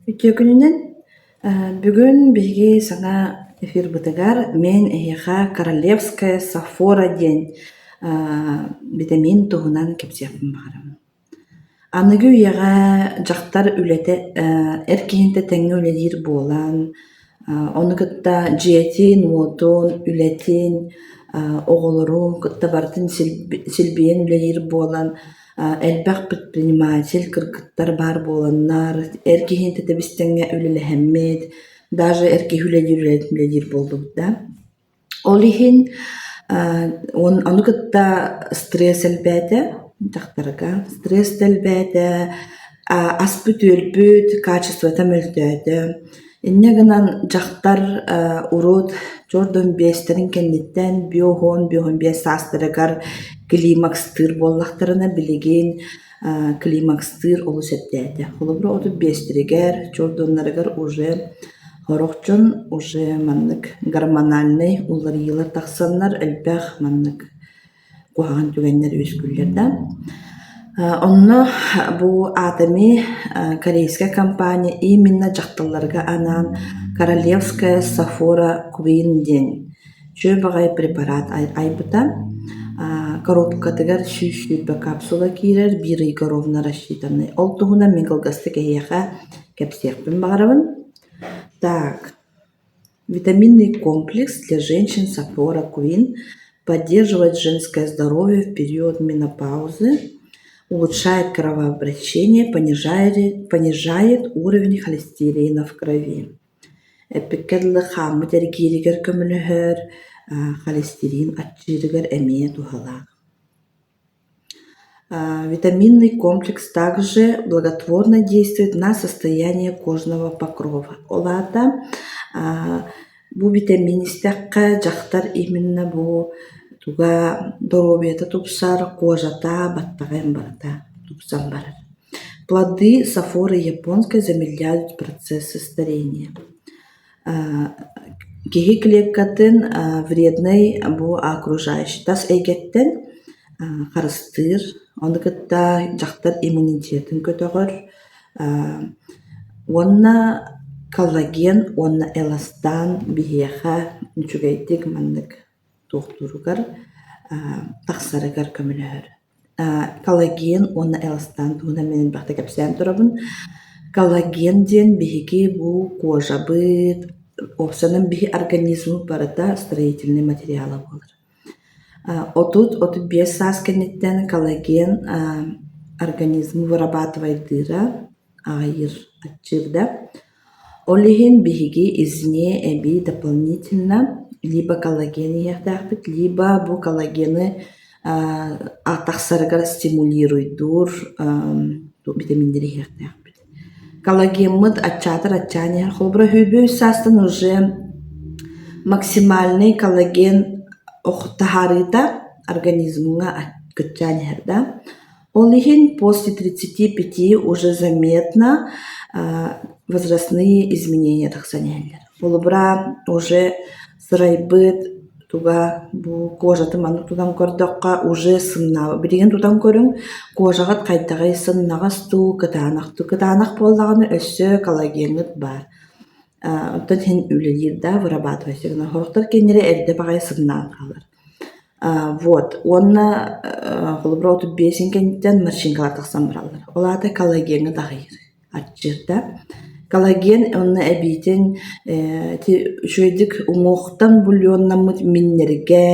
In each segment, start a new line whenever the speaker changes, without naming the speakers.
Үтүө күнүнэн! Бүгүн биһиги саҥа эфирбытыгар мин эһиэхэ Королевская Сафора диэн битэмиин туһунан кэпсиэхпин баҕарабын. Аныгы үйэҕэ дьахтар үлэтэ эр киһинтэ тэҥҥэ үлэлиир буолан, ону кытта дьиэтин-уотун, үлэтин, оҕолорун кытта барытын силбиэн үлэлиир буолан Элбэх предприниматель кыргыттар баар буоланнар, эр киһини тэбис-тэҥҥэ үлэлэһэммит, даже эр киһи үлэлиир үлэтин үлэлиир буоллубут да. Ол иһин ону кытта стресс элбээтэ дьахтарга, стресс да элбээтэ, аспыт-үөлбүт качествота мөлтөөтө. Инньэ гынан дьахтар урут чордон биэстэрин кэнниттэн биоһуон биоһун биэс саастарыгар климакстыыр буоллахтарына билигин климакстыыр олус эрдээтэ. Холобура 35-тэригэр чордоннарыгар уже сорох дьон уже маннык гормональнай уларыйыылар тахсаннар элбэх маннык куһаҕан түгэннэр үөскүүллэр да. Онно бу Атоми корейскай компания именно дьахталларга анаан Королевская Сафора Квин диэн үчүгэй баҕайы препарат айбыта. Коробкатыгар 120 капсула киирэр, биир ыйга ровно рассчитанный. Ол туһунан мин кылгастык эһиэхэ кэпсиэхпин баҕарабын. Так, Витаминный комплекс для женщин Сафора Квин поддерживает женское здоровье в период менопаузы, улучшает кровообращение, понижает, понижает уровень холестерина в крови. Эппиккэ дылы хааммыт эргииригэр көмөлөһөр, холестерин аччыырыгар эмиэ туһалаах. Витаминный комплекс также благотворно действует на состояние кожного покрова. Ол аата бу витамин истэххэ дьахтар именно бу туга доруобуйата тупсар, кожата, баттаҕа барыта тупсан барар. Плоды сафоры японской замедляют процессы старения. Киһи клеткатын вреднай бу окружающий тас эйгэттэн харыстыыр, ону кытта дьахтар иммунитетын көтөҕөр уонна коллаген уонна эластан биһиэхэ үчүгэйдик маннык туохтууругар тахсарыгар көмөлөһөр. Коллаген уонна эластан туһунан мин элбэхтик кэпсээн турабын. Коллаген диэн биһиги бу кожабыт, уопсайынан биһи организммыт барыта строительнай материала буолар. 30-35 саас кэнниттэн коллаген организмы вырабатывайдыыра аҕыйыыр, аччыыр да. Ол иһин биһиги извне эбии дополнительно либо коллаген иһиэхтээхпит, либо бу коллагены тахсарыгар стимулируйдуур витаминнэри иһиэхтээхпит. Коллагеммыт аччаатар аччаан иһэр. Холобура, 25 саастан уже максимальный коллаген таһаарыыта организмҥа кыччаан иһэр да. Ол иһин после 35 уже заметно возрастные изменения тахсан иһэллэр. Холобура, уже сырайбыт туга бу кожатын маннык тутан көрдөххө уже сымнаабыт. Билигин тутан көрүҥ, кожаҕыт хайдаҕый сымнаҕас дуу, кытаанах дуу. Кытаанах буоллаҕына өссө коллагеҥҥыт баар. Оттон иһин үлэлиир да, вырабатывайся гынар. Сорохтор кинилэри эрдэ баҕайы сымнаан хаалар. Вот уонна холобура 35 кэнниттэн морщинкалар тахсан бараллар. Ол аата коллагеҥҥа таһыйар, аччыыр да. Коллаген уонна эбиитин ити үчүгэйдик уҥуохтан бульоннаммыт миннэргэ,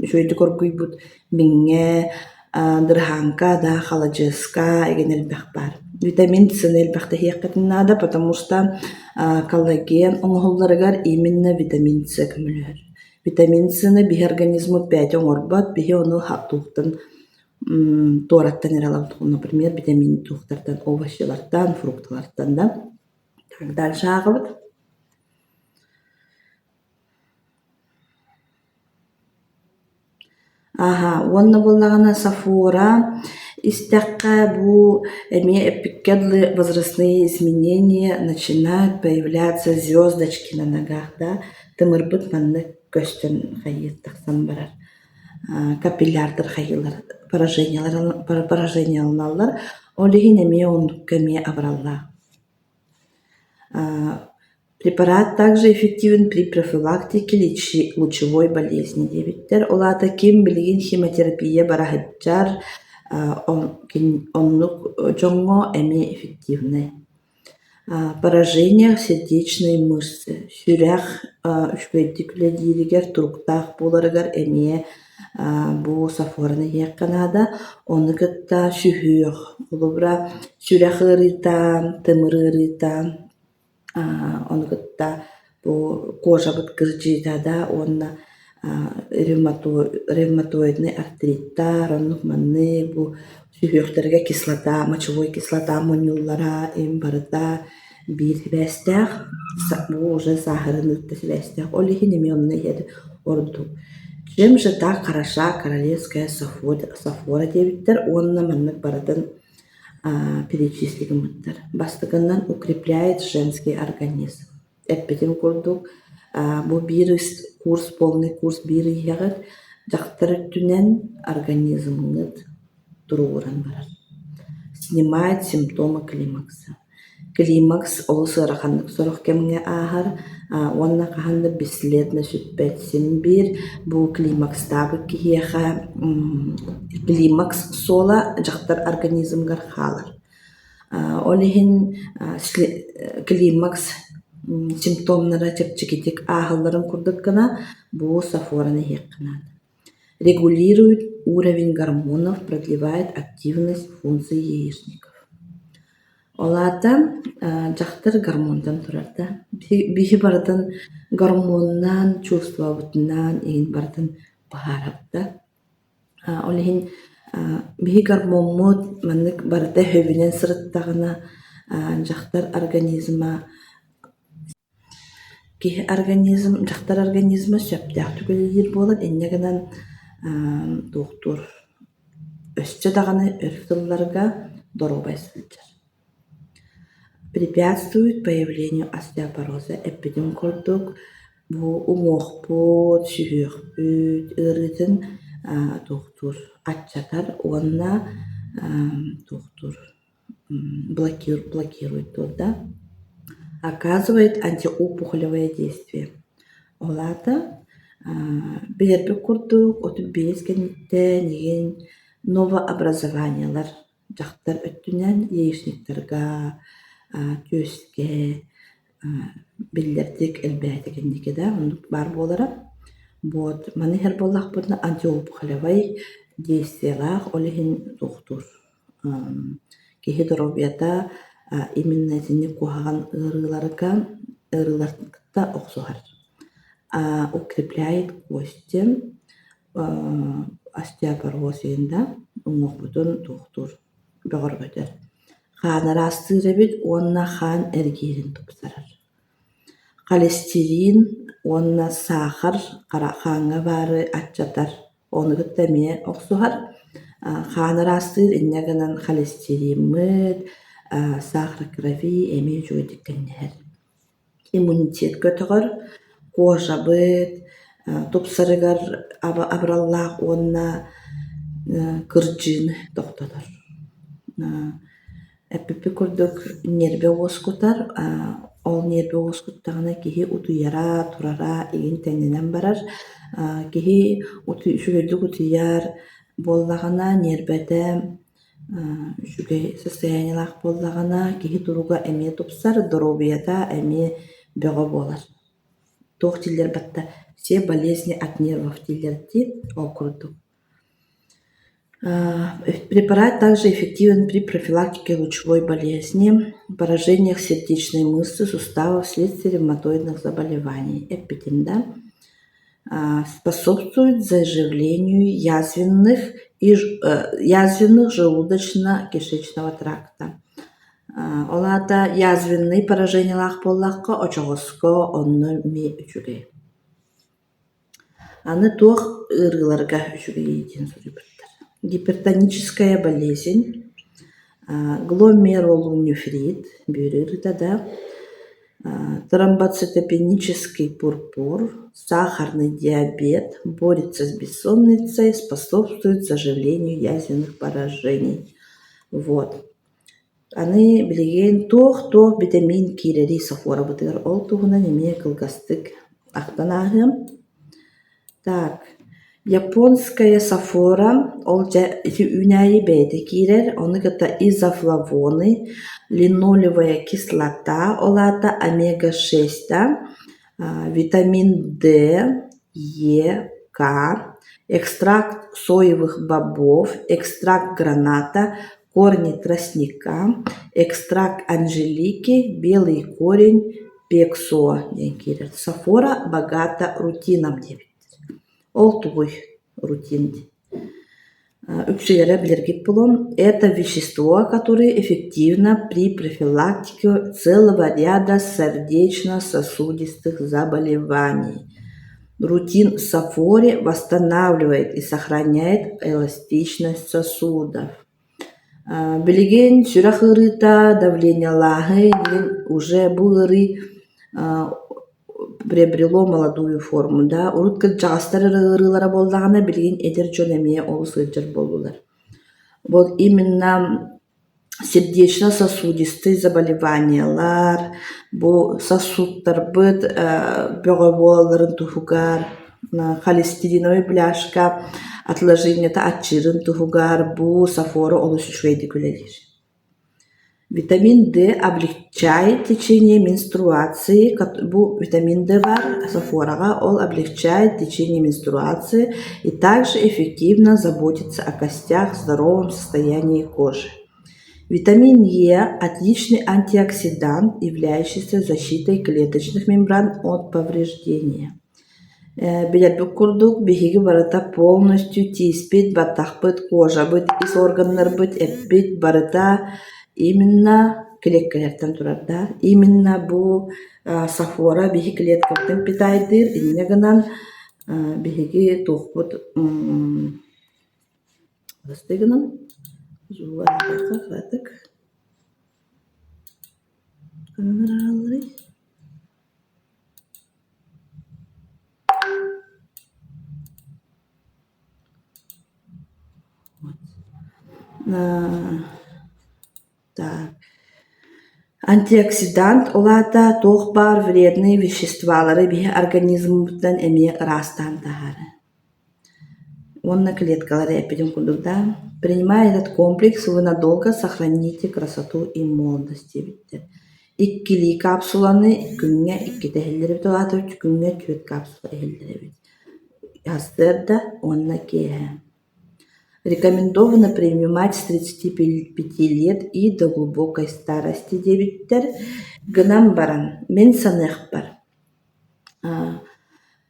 үчүгэйдик оргуйбут миҥҥэ, дырыһааҥка да, халадьыаска эҥин элбэх баар. Витамин С-ны элбэхтэ иһиэххитин наада, потому что коллаген оҥоһулларыгар именно витамин С көмөлөһөр. Витамин С-ны биһи организммыт бэйэтэ оҥорбот, биһи ону туохтан туораттан эрэ ылабыт. Например, витамин туохтартан, овощелартан, фрукталартан да. Так, дальше ааҕабыт. Аһа, уонна буоллаҕына Сафора истэххэ бу эмиэ эппиккэ дылы возрастные изменения начинают появляться звездочки на ногах да тымырбыт маннык көстөн хайыы тахсан барар капиллярдар хайыылар поражениеланаллар ол иһин эмиэ оннукка эмиэ абыраллаах. Препарат также эффективен при профилактике лучевой болезни диэбиттэр. Ол аата ким билигин химиотерапия бара сылдьар, оннук дьоҥҥо эмиэ эффективнэй. Поражение сердечной мышцы. Сүрэх үчүгэйдик үлэлииригэр, туруктаах буоларыгар эмиэ бу сафораны иһиэххэ наада. Ону кытта сүһүөх, холобура, сүрэх ыарыыта, тымыр ыарыыта, ону кытта бу кожабыт кырдьыыта да уонна ревматоидный артриттар, оннук маннык бу сүһүөхтэргэ кислота, мочевой кислота мунньуллара им барыта биир сибээстээх, бу уже сааһырын кытта сибээстээх. Ол иһин эмиэ онно иһэр ордук. Чем же так хороша королевская софора диэбиттэр уонна маннык барытын перечисли гыммыттар. Бастакынан укрепляет женский организм. Эппитим курдук, бу биир курс, полный курс биир иһэҕит, дьахтар өттүнэн организмҥыт туругуран барар. Снимает симптомы климакса. Климакс олус ыараханнык сорох кэмҥэ ааһар уонна хаһан да бесследно сүппэт. Син биир бу климакстаабыт киһиэхэ климакс суола дьахтар организмыгар хаалар. Ол иһин климакс симптомнара чэпчэкитик ааһалларын курдук гына бу сафораны иһиэххэ наада. Регулирует уровень гормонов, продлевает активность функций яичников. Ол аата дьахтар гормонтан турар да. Биһи барытын гормоннаан, чувствобытынаан иһин барытын быһаарабыт да. Ол иһин биһи гормоммут маннык барыта өһөбүнэн сырыттаҕына дьахтар организма киһи организм дьахтар организма сөптөөхтүк үлэлиир буолан инньэ гынан туохтуур өссө даҕаны өр сылларга доруобай сылдьар. Препятствует появлению остеопороза эппитим курдук бу уҥуохпут, сүһүөхпүт ыарыытын туохтуур аччатар уонна туохтуур блокирует да оказывает антиопухолевое действие. Ол аата билэрбит курдук 35 кэнниттэн игин новообразованиелар дьахтар өттүнэн яичниктарга, түөскэ биллэрдик элбээтэ кэнники да оннук баар буолара. Вот маны иһэр буоллахпытына антиопухолевай действиелаах, ол иһин туохтуур киһи доруобуйата именно итинник куһаҕан ыарыыларга ыарыыларын кытта охсуһар. Укрепляет кости, остеопороз иһин да уҥуохпутун туохтуур бөҕөргөтөр. Хаан ыраастыыр эбит уонна хаан эргиирин тупсарар. Холестерин уонна саахар хааҥҥа баары аччатар, ону кытта эмиэ охсуһар. Хаан ыраастыыр инньэ гынан холестериммыт, сахар крови эмиэ үчүгэйдик тэҥнэһэр. Иммунитет көтөҕөр, кожабыт тупсарыгар абыраллаах уонна кырдьыыны тохтотор. Эппиппит курдук ньиэрбэ уоскутар, ол ньиэрбэ уоскуттаҕына киһи утуйара, турара игин тэҥнэнэн барар. Киһи үчүгэйдик утуйар буоллаҕына ньиэрбэтэ үчүгэй состояниелаах буоллаҕына киһи туруга эмиэ тупсар, доруобуйата эмиэ бөҕө буолар. Туох дииллэр батта все болезни от нервов дииллэр дии, ол курдук. Препарат также эффективен при профилактике лучевой болезни, поражениях сердечной мышцы, суставов вследствие ревматоидных заболеваний. Эппитим да? Способствует заживлению язвенных и язвенных желудочно-кишечного тракта. Ол аата язвенный поражениелаах буоллахха очоҕоско онно эмиэ үчүгэй. Аны туох ыарыыларга үчүгэйий диэн суруйбуттар. Гипертоническая болезнь, гломерулонефрит, бүөрү ыарыыта да, тромбоцитопенический пурпур, сахарный диабет, борется с бессонницей, способствует заживлению язвенных поражений. Вот. Аны билигин туох-туох битэмиин киирэрий софорабытыгар ол туһунан эмиэ кылгастык ахтан ааһыам. Так, японская софора, ол дьэ ити үүнээйи бэйэтэ киирэр, ону кытта изофлавоны, линолевая кислота, ол аата омега-6 витамин Д, Е, К, экстракт соевых бобов, экстракт граната, корни тростника, экстракт анжелики, белый корень, пексо диэн киирэр. Софора богата рутином диэбиттэр. Ол тугуй рутин диэн? Үксүлэрэ билэргит булуом. Это вещество, которое эффективно при профилактике целого ряда сердечно-сосудистых заболеваний. Рутин софоре восстанавливает и сохраняет эластичность сосудов. Билигин сүрэх ыарыыта, давлениелааһын диэн уже бу ыарыы приобрело молодую форму да. Урут кырдьаҕастар эрэ ыарыылара буоллаҕына, билигин эдэр дьон эмиэ олус ыалдьар буоллулар. Вот именно сердечно-сосудистые заболеваниелар, бу сосудтарбыт бөҕө буолалларын туһугар холестериновай бляшка отложениета аччыырын туһугар бу софора олус үчүгэйдик үлэлиир. Витамин D облегчает течение менструации, бу витамин D бар софораҕа, ол облегчает течение менструации и также эффективно заботится о костях, здоровом состоянии кожи. Витамин Е – отличный антиоксидант, являющийся защитой клеточных мембран от повреждения. Билэрбит курдук, биһиги барыта полностью тииспит, баттахпыт, кожабыт, ис органнарбыт, эппит барыта именно клеткалартан турар да. Именно бу софора биһи клеткабытын питайдыыр, инньэ гынан биһиги туохпут гынан кыратык Так. Антиоксидант ол аата туох баар вредные веществолары биһи организммытынан эмиэ ыраастаан таһаарар. Уонна клеткалары эппитим курдук да, принимая этот комплекс, вы надолго сохраните красоту и молодость диэбиттэр. Иккилии капсуланы күҥҥэ иккитэ иһиллэр эбит, ол аата күҥҥэ түөрт капсула иһиллэр эбит. Сарсыарда уонна киэһэ. Рекомендовано принимать с 35 лет и до глубокой старости диэбиттэр. Гынан баран, мин саныахпар,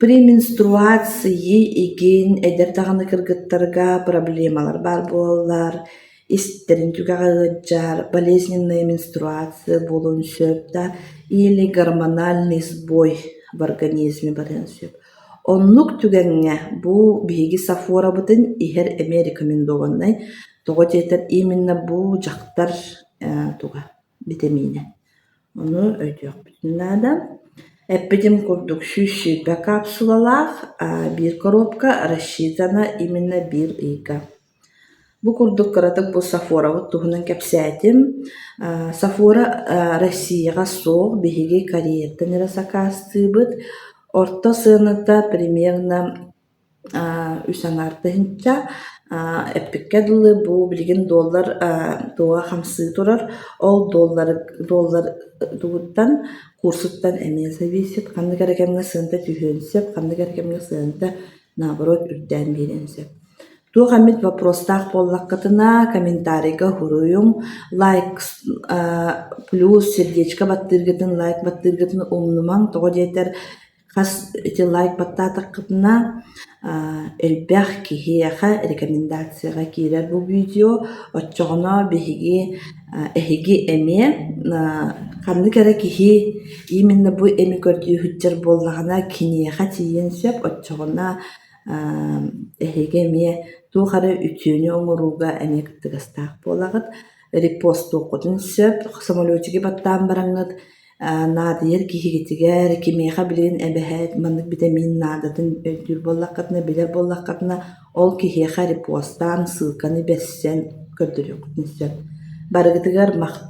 При менструации игин эдэр даҕаны кыргыттарга проблемалар баар буолаллар, истэрин түгэҕэ ыалдьар, болезненная менструация буолуон сөп да или гормональный сбой в организме барыан сөп. Оннук түгэҥҥэ бу биһиги сафорабытын иһэр эмиэ рекомендованнай, тоҕо диэтэр именно бу дьахтар туга битэмиинэ. Ону өйдүөхпүтүн наада. Эппитим курдук 120 капсулалаах, биир коробка рассчитана именно биир ыйга. Бу курдук кыратык бу Сафоровыт туһунан кэпсээтим. Сафора Россияҕа суох, биһиги Кореяттан эрэ сакаастыыбыт. Орто сыаната примерно үс аҥаар тыһыынча. Эппиккэ дылы бу билигин доллар туоҕа хамсыы турар. Ол доллар доллар тугуттан курсуттан эмиэ зависит. Ханнык эрэ кэмҥэ сыаната түһүөн сөп, ханнык эрэ кэмҥэ сыаната наоборот үрдээн биэриэн сөп. Туох эмит вопростаах буоллаххытына комментарийга суруйуҥ, лайк плюс сердечко баттыыргытын, лайк баттыыргытын умнумаҥ. Тоҕо диэтэр Хас ити лайк баттаатаххытына элбэх киһиэхэ рекомендацияҕа киирэр бу видео. Оччоҕуна биһиги эһиги эмиэ ханнык эрэ киһи именно бу эми көрдүү сылдьар буоллаҕына киниэхэ тиийиэн сөп. Оччоҕуна эһиги эмиэ туох эрэ үтүөнү оҥорууга эмиэ кыттыгастаах буолаҕыт. Репостуоххутун сөп, самолетиги баттаан бараҥҥыт наадыйар киһигитигэр, кимиэхэ билигин эбэһээт маннык битэмиин наадатын өйдүүр буоллаххытына, билэр буоллаххытына, ол киһиэхэ репостаан, ссылканы бэрсэн көрдөрүөххүтүн сөп. Барыгытыгар махтал.